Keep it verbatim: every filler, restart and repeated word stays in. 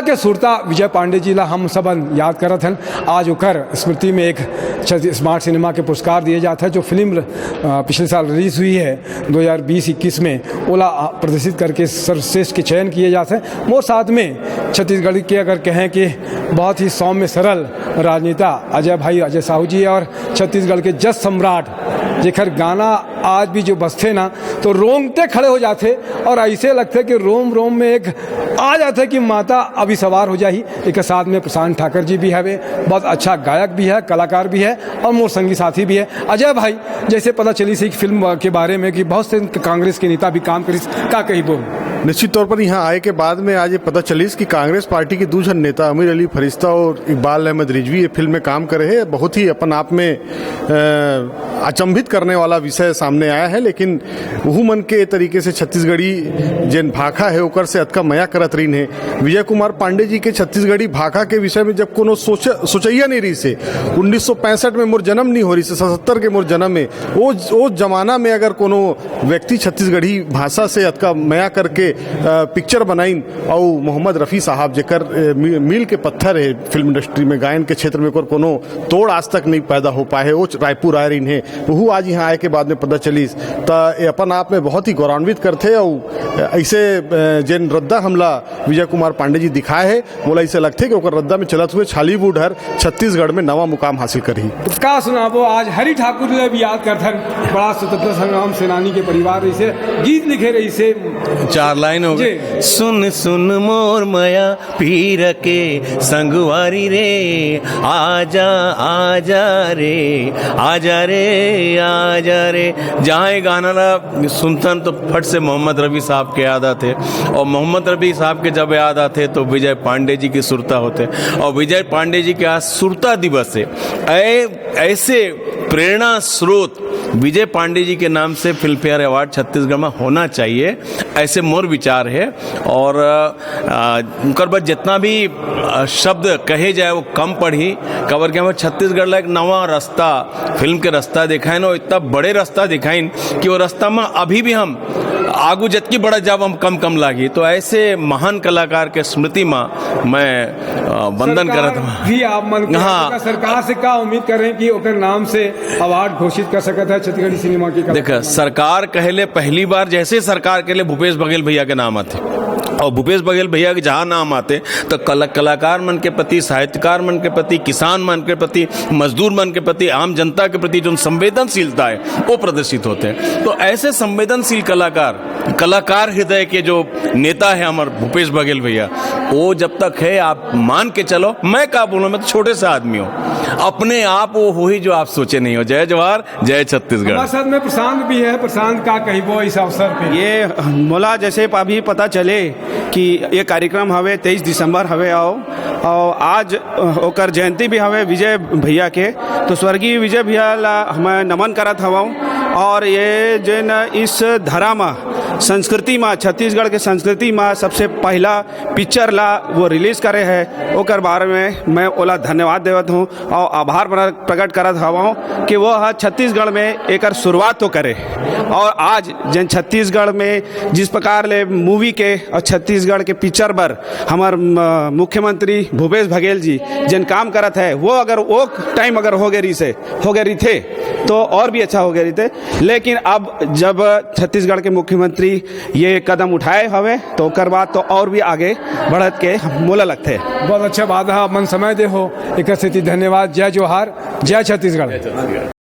के सुरता विजय पांडे जी ला हम सब याद करत हन। आज ओकर स्मृति में एक छ-, स्मार्ट सिनेमा के पुरस्कार दिए जात हे, जो फिल्म, अ, पिछले साल रिलीज हुई है, दो हज़ार बीस इक्कीस में, ओला, अ, प्रदर्शित करके सर्वश्रेष्ठ के चयन किए जात हे। मोर साथ में छत्तीसगढ़ के अगर कहें कि बहुत ही सौम्य सरल राजनेता अजय भाई, अजय साहू जी और छत्तीसगढ़ के जस सम्राट, जेकर गाना आज भी जो बजथे ना, तो रोंगटे खड़े हो जाथे और ऐसे लगथे कि रोम रोम में एक आ जाथे कि माता अभी सवार हो जाही। एक साथ में प्रशांत ठाकर जी भी हवे, बहुत अच्छा गायक भी है, कलाकार भी है और मोर संगी साथी भी है। अजय भाई, जैसे पता चलिस फिल्म के बारे में कि बहुत से कांग्रेस के नेता भी काम करिस, का कहिबो? निश्चित तौर पर यहाँ आए के बाद में आज ये पता चलिस कि कांग्रेस पार्टी के दू झन नेता अमीर अली फरिश्ता और इकबाल अहमद रिजवी ये फिल्म में काम करे हे। बहुत ही अपन आप में, अ, अचंभित करने वाला विषय सामने आया है, लेकिन वहू मन के तरीके से छत्तीसगढ़ी जेन भाखा है ओकर से अतका मया करत रहिन हे। विजय कुमार पांडे जी के छत्तीसगढ़ी भाखा के विषय में जब कोनो सोच-, सोचइया नहीं रहिस हे, उन्नीस सौ पैंसठ में मोर जन्म नहीं हो रहिस हे, सतहत्तर के मोर जन्म हे, वो, वो जमाना में अगर कोनो व्यक्ति छत्तीसगढ़ी भाषा से अतका मया करके, अ, पिक्चर बनाइन, अउ मोहम्मद रफ़ी साहब जेकर, अ, मी-, मील के पत्थर हे फिल्म इंडस्ट्री में, गायन के क्षेत्र में ओकर कोनो तोड़ आज तक नहीं पैदा हो पाए हे। वो रायपुर आए रहिन हे, वहू आज यहाँ आए के बाद में पता चलिस, त ये अपन आप में बहुत ही गौरवान्वित करथे। अउ ऐसे, अ, जेन रद्दा हमला विजय कुमार पांडे जी दिखाए हे, मोला इसे लगथे कि ओकर रद्दा में चलत हुए छॉलीवुड हर छत्तीसगढ़ में नवा मुकाम हासिल करही। का सुनाबो, आज हरि ठाकुर ले भी याद करथन, बड़ा स्वतंत्रता संग्राम सेनानी के परिवार रहिसे, गीत लिखे रहिसे। चार लाइन हो गए। जी। सुन सुन मोर मया पीर के संगवारी रे, आजा आजा रे, आजा रे, आजा रे। जहाँ ये गाना ला सुनथन तो फट से मोहम्मद रफ़ी साहब के याद आथे, और मोहम्मद रफ़ी साहब के जब याद आथे तो विजय पांडे जी की सुरता होथे, और विजय पांडे जी के आज सुरता दिवस हे। ऐ-, ऐसे प्रेरणा स्रोत विजय पांडे जी के नाम से फिल्म फेयर अवार्ड छत्तीसगढ़ में होना चाहिए, ऐसे मोर विचार हे। और, अ, उनकर बाद जितना भी, अ, शब्द कहे जाए वो कम पड़ही, काबर के हमर छत्तीसगढ़ ला एक नवा रास्ता, फिल्म के रास्ता दिखाइन, और इतना बड़े रास्ता दिखाइन कि वो रास्ता में अभी भी हम आगू जतकी बढ़त जाब, हम कम कम लागी। तो ऐसे महान कलाकार के स्मृति में मैं, अ, वंदन सरकार करत हूँ। भी आप मन के हाँ। सरकार से का उम्मीद कर रहे हैं कि ओकर नाम से अवार्ड घोषित कर सकत है छत्तीसगढ़ी सिनेमा की कला? देख, सरकार कहले पहली बार, जैसे सरकार कहले भूपेश बघेल भैया के नाम आथे, और भूपेश बघेल भैया के जहाँ नाम आथे तो कला-, कलाकार मन के प्रति, साहित्यकार मन के प्रति, किसान मन के प्रति, मजदूर मन के प्रति, आम जनता के प्रति जो संवेदनशीलता है वो प्रदर्शित होथे। तो ऐसे संवेदनशील कलाकार, कलाकार हृदय के जो नेता है हमर भूपेश बघेल भैया, वो जब तक है आप मान के चलो, मैं का बोलूँ, मैं तो छोटे से आदमी हूँ, अपने आप वो होही जो आप सोचे नहीं हो। जय जोहार, जय छत्तीसगढ़। हमारे साथ में प्रशांत भी है। प्रशांत, का कहिबो इस अवसर पे? ये मोला जैसे अभी पता चले कि ये कार्यक्रम हवे, तेईस दिसंबर हवे, अउ, अउ आज, अ, ओकर जयंती भी हवे विजय भैया के, तो स्वर्गीय विजय भैया ला मैं नमन करत हवं। और ये जेन इस धरा मा, संस्कृति मा, छत्तीसगढ़ के संस्कृति मा सबसे पहला पिक्चर ला वो रिलीज करे है, ओकर बारे में मैं ओला धन्यवाद देवत हूँ और आभार प्रकट करत हवं कि वो ह छत्तीसगढ़ में एकर शुरुआत तो करे। और आज जन छत्तीसगढ़ में जिस प्रकार ले मूवी के और छत्तीसगढ़ के पिक्चर बर हमर, म, मुख्यमंत्री भूपेश बघेल जी जन काम करत है, वो अगर वो टाइम अगर हो गए रही से, हो गए रही थे, तो और भी अच्छा हो गए रही थे। लेकिन अब जब छत्तीसगढ़ के मुख्यमंत्री ये कदम उठाए हवे, तो ओकर बाद तो और भी आगे बढ़त के मोला लगथे। बहुत अच्छा बात है, आप मन समय दे हो, एक सेती धन्यवाद। जय जोहार, जय छत्तीसगढ़।